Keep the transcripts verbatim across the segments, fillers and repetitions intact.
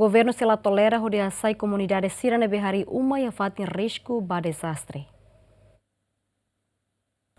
Governu sei la tolera hodi hasai komunidade sira ne'ebé harii uma iha fatin risku ba dezastre.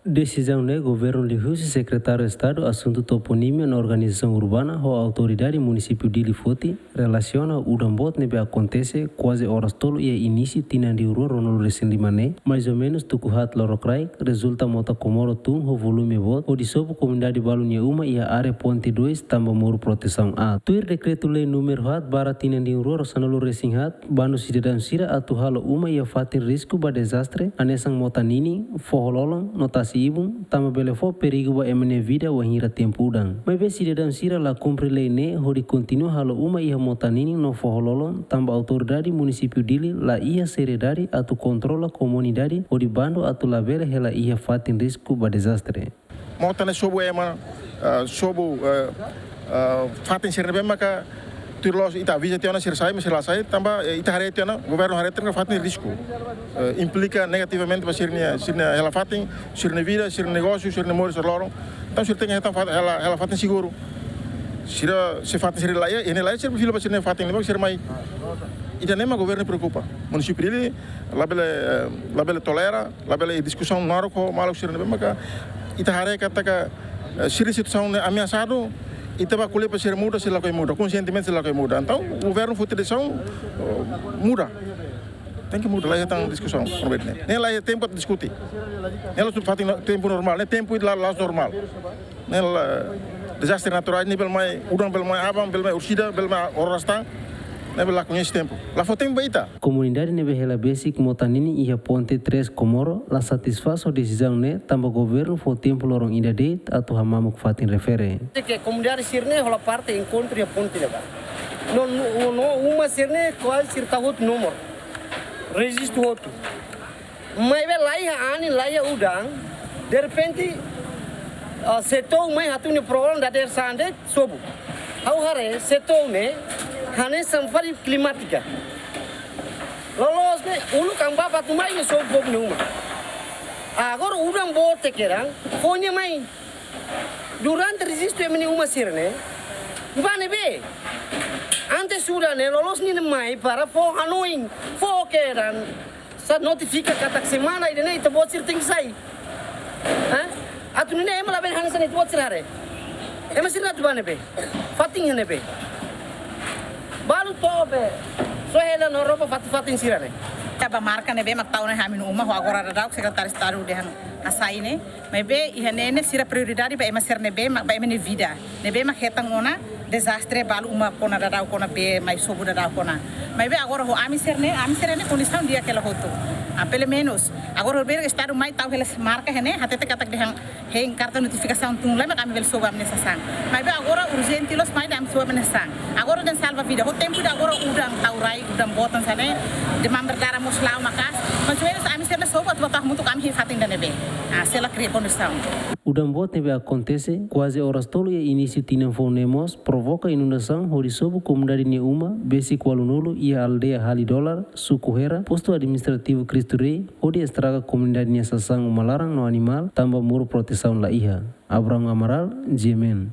Desizaun ne'e governu liuhusi Sekretáriu Estadu Asuntu Toponímia no Organizasaun Urbana ho Autoridade Munisípiu Dili foti, relasiona udan boot ne'ebé akontese kuaze oras tolu iha inísiu tinan rihun rua ruanulu resin lima ne'e, mais ou menus tuku haat lorokraik, rezulta mota Comoro tun ho volume boot, hodi sobu komunidade balu nia uma iha área ponte dois tanba muru protesaun aat. Tuir dekretu-lei númeru haat barra tinan rihun rua ruanulu resin haat, bandu sidadaun sira atu halo uma iha fatin risku ba dezastre, hanesan mota ninin, foho-lolon, no tasi-ibun, tanba bele fó perigu ba ema nia vida wainhira tempu udan. Maibé sidadaun sira la kumpre lei ne'e hodi kontinua halo uma iha mota ninin no foho-lolon, tanba autoridade munisípiu Dili la iha seriedade atu kontrola komunidade hodi bandu atu labele hela iha fatin risku ba dezastre. Mota ne'e sobu ema, ah, sobu, ah, ah, fatin sira ne'ebé maka tuir loos ita aviza tiha ona sira sai, mas sira la sai, tanba, eh, ita haree tiha ona, governu haree tiha ona fatin risku. Eh, implika negativamente ba sira-nia, sira-nia hela fatin, sira-nia vida, sira-nia negósiu, sira-nia moris loron. Entaun sira tenke hetan fat-, hela, hela fatin seguru. Sira, se fatin sira la iha, iha ne'e la iha, sira fila ba sira-nia fatin, ne'e sira mai. Ida-ne'e mak governu preokupa. Munisípiu Dili labele, eh, labele tolera, labele diskusaun naruk ho maluk sira ne'ebé maka ita haree katak, eh, sira situasaun ne'e ameasadu, ita bá ko'alia para sira muda, sira lakohi muda, konsientemente sira lakohi muda. Entaun governu foti desizaun, eh, muda. Tenke muda, la iha tan diskusaun, ne'e la iha tempu atu diskute. Ne'e la'ós fatin no-, tempu normál, ne'e tempu ida la, la'ós normál. Ne'e la, dezastre naturais, ne'e bele mai udan, bele mai aban, bele mai orsida, bele mai oras tan, ne'e bele la koñese tempu. La fó tempu ba ita. Komunidade ne'ebé hela besik mota ninin iha ponte três Comoro la satisfás ho desizaun ne'e, tanba governu fó tempu loron ida de'it atu hamamuk fatin refere. Ke komunidade sira-ne'e hola parte enkontru iha ponte ne'ebá. No, no, no, uma sira-ne'e kuaze sira tau hotu nomor. Rejistu hotu. Maibé la iha anin, la iha udan, derrepente, ah, setóu mai hatudu nia programa dadeer-saan de'it sobu. Ha'u haree setóu ne'e hanesan fali klimátika. Loloos ne'e uluk an bapa atu mai ne'e sobu povu nia uma. Agora udan boot kedan, fó nia mai. Durante rejistu ema nia uma sira-ne'e, bá ne'ebé. Antes udan ne'e loloos nia mai para fó hanoin, fó kedan. Sa notifika katak semana ida-ne'e ita-boot sira tenke sai. Hah? Atu nune'e ema labele hanesan ita-boot sira haree. Ema sira atu bá ne'ebé? Fatin iha ne'ebé? Balu to'o be. Só hela no roupa fatin-fatin sira-ne'e. Tanba marka ne'ebé mak tau ona iha ami-nia uma ho agora daudaun Sekretáriu Estadu dehan hasai ne'e. Maibé iha ne'e ne'e sira prioridade ba ema sira ne'ebé mak ba ema nia vida. Ne'ebé mak hetan ona dezastre balu uma kona daudaun kona bee mai sobu daudaun kona. Maibé agora ho ami sira-ne'e, ami sira-ne'e kondisaun di'ak hela hotu. Ah, pelumenus agora ho bele Estadu mai tau hela marka iha ne'e, hatete katak dehan hein karta notifikasaun tun lai mak ami bele sobu ami-nia sasán. Maibé agora urjente loos mai dehan ami sobu ami-nia sasán. Agora dehan salva vida. Ho tempu ida agora udan tau rai, udan boot hanesan ne'e, demam berdarah mós la'o maka'as. Mais ou menus ami sira-ne'e sobu atu bá tau hamutuk ami iha fatin ida ne'ebé. Ah, sei la kria kondisaun. Udan boot ne'ebé akontese kuaze oras tolu iha inísiu tinan foun ne'e mós provoka inundasaun hodi sobu komunidade nia uma besik ualunulu iha aldeia Hali Dolar, suku Hera, postu administrativu Cristo Rei, hodi estraga komunidade nia sasán uma laran no animál tanba muru protesaun la iha. Abraham Amaral, G M N.